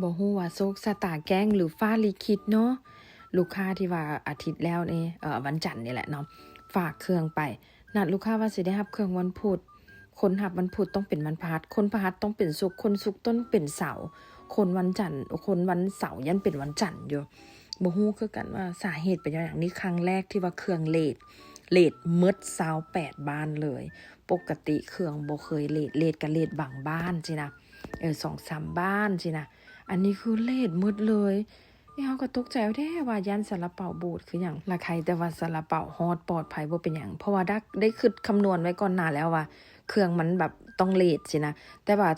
ບໍ່ຮູ້ວ່າໂຊກຊະຕາແກ້ງ ຫຼື ຟ້າລິຂິດເນາະ. ລູກຄ້າທີ່ວ່າອາທິດແລ້ວນີ້ ເອີ ວັນຈັນນີ້ແຫຼະເນາະ ຝາກເຄື່ອງໄປ ນັດລູກຄ້າວ່າຊິໄດ້ຮັບເຄື່ອງວັນພຸດ, ຄົນຮັບວັນພຸດຕ້ອງເປັນວັນພະຫັດ, ຄົນພະຫັດຕ້ອງເປັນສຸກ, ຄົນສຸກຕ້ອງເປັນເສົາ, ຄົນວັນຈັນ, ຄົນວັນເສົາຍັງເປັນວັນຈັນຢູ່. ບໍ່ຮູ້ຄືກັນວ່າສາເຫດເປັນຫຍັງ. ນີ້ຄັ້ງແລກທີ່ວ່າເຄື່ອງເລດ, ເລດໝົດຊາວແປດບ້ານເລີຍ. ປົກກະຕິເຄື່ອງບໍ່ເຄີຍເລດ, ເລດກະເລດບາງບ້ານຊີ້ນະ, ເອີ ສອງສາມບ້ານຊີ້ນະ. ອັນນີ້ຄືເລດໝົດເລີຍ. ເອີ ເຮົາກໍຕົກໃຈເອົາແທ້ວ່າຢ້ານຊາລາເປົາບູດຄືຫຍັງ. ລະໄຄແຕ່ວ່າຊາລາເປົາຮອດປອດໄພ ບໍ່ເປັນຫຍັງ, ເພາະວ່າດັກໄດ້ຄິດຄຳນວນໄວ້ກ່ອນໜ້າແລ້ວວ່າ ເຄື່ອງມັນແບບຕ້ອງເລດຊີ້ນະ. ແຕ່ວ່າ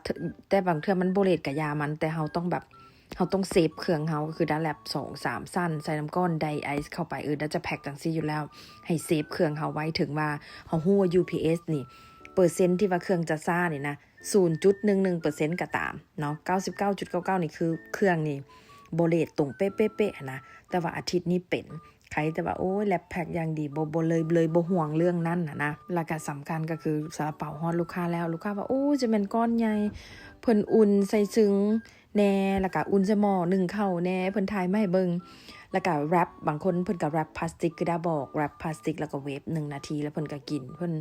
ແຕ່ບາງເທື່ອມັນບໍ່ເລດກະຢ່າມັນ, ແຕ່ເຮົາຕ້ອງແບບ ເຮົາຕ້ອງເຊບເຄື່ອງເຮົາ, ກໍຄືດາແລັບສອງສາມຊັ້ນ, ໃສ່ນ້ຳກ້ອນໄດໄອສ໌ເຂົ້າໄປ, ເອີ ດາຈະແພັກຈັ່ງຊີ້ຢູ່ແລ້ວ, ໃຫ້ເຊບເຄື່ອງເຮົາໄວ້. ເຖິງວ່າເຮົາຮູ້ວ່າ ຢູພີເອສ ນີ້ ເປີເຊັນທີ່ວ່າເຄື່ອງຈະຊ້ານີ້ນະ ສູນຈຸດໜຶ່ງໜຶ່ງເປີເຊັນກໍຕາມເນາະ, ເກົ້າສິບເກົ້າຈຸດເກົ້າເກົ້າ ນີ້ຄືເຄື່ອງນີ້ບໍ່ເລດຕົງເປະໆໆຫັ້ນນະ. ແຕ່ວ່າອາທິດນີ້ເປັນ ໃຄແຕ່ວ່າ ໂອ້ຍ ແລັບແພັກຢ່າງດີ, ບໍ່ ບໍ່ເລີຍ ເລີຍບໍ່ຫ່ວງເລື່ອງນັ້ນນະ. ແລ້ວກໍສຳຄັນກໍຄືຊາລາເປົາຮອດລູກຄ້າແລ້ວ, ລູກຄ້າວ່າ ໂອ້ ຈະແມ່ນກ້ອນໃຫຍ່, ເພິ່ນອຸ່ນໃສ່ຊຶງແດ່ ແລ້ວກໍອຸ່ນໃສ່ໝໍ້ໜຶ້ງເຂົ້າແດ່, ເພິ່ນຖ່າຍມາໃຫ້ເບິ່ງ. ແລ້ວກໍແຣັບ, ບາງຄົນເພິ່ນກໍແຣັບພລາສຕິກ, ຄືດາບອກ ແຣັບພລາສຕິກ ແລ້ວກໍເວຟໜຶ່ງນາທີ ແລ້ວເພິ່ນກໍກິນ. ເພິ່ນ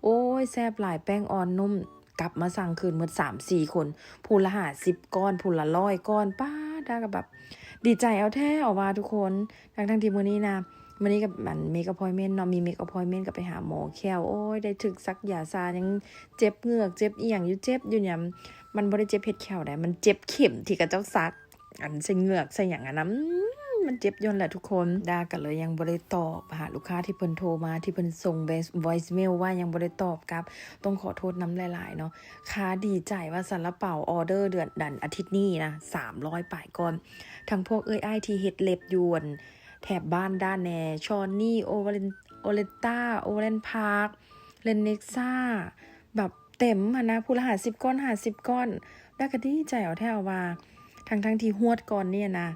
ໂອ້ຍ ແຊບຫຼາຍ, ແປ້ງອ່ອນນຸ້ມ. ກັບມາສັ່ງຄືນໝົດສາມສີ່ຄົນ, ຜູ້ລະຫ້າສິບກ້ອນ, ຜູ້ລະຮ້ອຍກ້ອນ. ປ້າ ດາກໍແບບດີໃຈເອົາແທ້ເອົາວ່າທຸກຄົນ. ທັງໆທີ່ມື້ນີ້ນະ ມື້ນີ້ກັບອັນ ເມກອະພອຍເມັນເນາະ, ມີເມກອະພອຍເມັນກໍໄປຫາໝໍແຂ້ວ. ໂອ້ຍ ໄດ້ຖືກສັກຢາຊາ, ຍັງເຈັບເງືອກເຈັບອີ່ຫຍັງຢູ່, ເຈັບຢູ່ຫຍັງ. ມັນບໍ່ໄດ້ເຈັບເຮັດແຂ້ວໃດ, ມັນເຈັບເຂັມທີ່ເຂົາເຈົ້າສັກ ອັນໃສ່ເງືອກໃສ່ຫຍັງຫັ້ນນະ. ອືມ ມັນເຈັບຢູ່ຫັ້ນແຫຼະທຸກຄົນ. ດາກໍເລີຍຍັງບໍ່ໄດ້ຕອບຫາລູກຄ້າທີ່ເພິ່ນໂທມາ, ທີ່ເພິ່ນສົ່ງ voice mail ໄວ້, ຍັງບໍ່ໄດ້ຕອບກັບ. ຕ້ອງຂໍໂທດນຳຫຼາຍໆເນາະ. ຄ່າດີໃຈວ່າຊາລາເປົາອໍເດີເດືອນ ອັນ ອາທິດນີ້ນະ ສາມຮ້ອຍປາຍກ້ອນ. ທັງພວກເອື້ອຍອ້າຍທີ່ເຮັດເລັບຢູ່ ອັນ ແຖບບ້ານດ້ານແດ່, ຊອນນີ່, ໂອເວເລັນ, ໂອເລນຕາ, ໂອເວເລັນພາກ, ເລນເນັກຊາ, ແບບເຕັມຫັ້ນນະ, ຜູ້ລະຫ້າສິບກ້ອນ, ຫ້າສິບກ້ອນ. ດາກໍດີໃຈເອົາແທ້ເອົາວ່າ ທັງໆທີ່ຮວດກ່ອນນີ້ນະ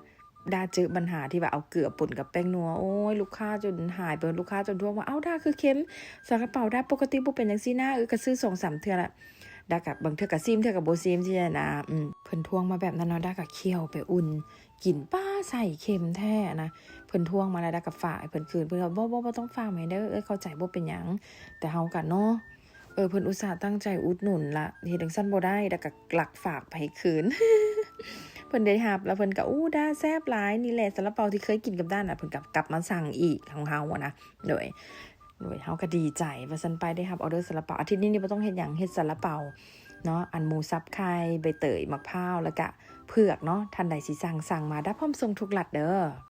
ດາເຈີບັນຫາທີ່ວ່າເອົາເກືອປົນກັບແປ້ງນົວ. ໂອ້ຍ ລູກຄ້າຈົນຫາຍໄປ, ລູກຄ້າຈົນທ້ວງວ່າ ເອົ້າ ດາຄືເຄັມ, ຊາລາເປົາດາປົກກະຕິບໍ່ເປັນຈັ່ງຊີ້ນະ. ເອີ ກໍຊື້ສອງສາມເທື່ອລະ. ດາກໍບາງເທື່ອກໍຊີມ ເທື່ອກໍບໍ່ຊີມຊີ້ນະ. ອືມ ເພິ່ນທ້ວງມາແບບນັ້ນເນາະ, ດາກໍຂ້ຽວໄປອຸ່ນກິນ. ປ້າ ໃສ່ເຄັມແທ້ນະ. ເພິ່ນທ້ວງມາແລ້ວ ດາກໍຝາກໃຫ້ເພິ່ນຄືນ. ເພິ່ນວ່າ ບໍ່ ບໍ່ ບໍ່ຕ້ອງຝາກແມ່ເດີ, ເອີ ເຂົ້າໃຈ ບໍ່ເປັນຫຍັງ. ແຕ່ເຮົາກໍເນາະ ເອີ ເພິ່ນອຸດສ່າຕັ້ງໃຈອຸດໜູນລະ, ເຮັດຈັ່ງຊັ້ນບໍ່ໄດ້, ແລ້ວກໍລັກຝາກໄປຄືນ. ເພິ່ນໄດ້ຮັບແລ້ວເພິ່ນກໍ ອູ້ ດາແຊບຫຼາຍ, ນີ້ແຫຼະຊາລາເປົາທີ່ເຄີຍກິນກັບດານະ. ເພິ່ນກໍກັບມາສັ່ງອີກຂອງເຮົານະ. ໂດຍ ໂດຍ ເຮົາກໍດີໃຈວ່າຊັ້ນໄປ, ໄດ້ຮັບອໍເດີຊາລາເປົາ. ອາທິດນີ້ນີ້ບໍ່ຕ້ອງເຮັດຫຍັງ, ເຮັດຊາລາເປົາເນາະ, ອັນໝູສັບໄຂ່, ໃບເຕີຍ, ໝາກພ້າວ ແລ້ວກະເຜືອກເນາະ. ທ່ານໃດຊິສັ່ງ, ສັ່ງມາ, ດາພ້ອມສົ່ງທຸກລັດເດີ.